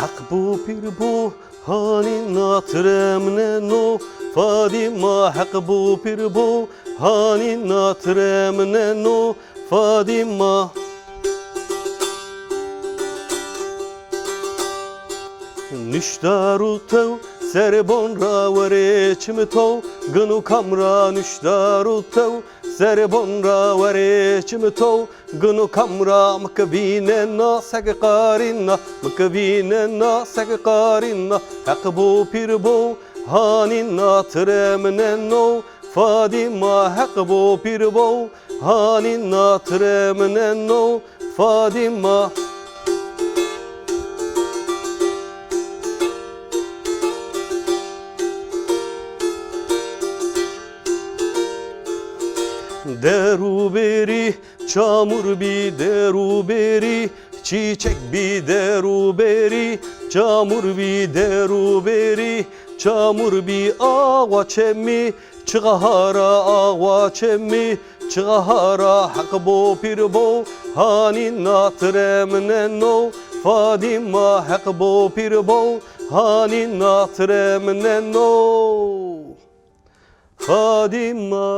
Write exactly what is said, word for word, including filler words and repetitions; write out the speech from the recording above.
Heq bo pîr bo, hanî na ti remneno, Fadîma. Heq bo pîr bo, hanî na ti remneno, Fadîma. Nuştar û tew serbon ra werê çim to, gin û kam ra nuştar û tew serbon ra werê çim to, gin û kam ra mi ke vînena seg qarîna, mi ke vînena seg qarîna. Heq bo pîr bo, hanî na ti remneno, Fadîma. Heq bo pîr bo, hanî na ti remneno, Fadîma. Der û berî çamur bî, der û berî çîçek bî, der û berî çamur bî, der û berî çamur bî. Awa çemî, çixa hara, awa çemî, çixa hara. Heq bo pîr bo, hanî na ti remneno, Fadîma. Heq bo pîr bo, hanî na ti remneno, Fadîma.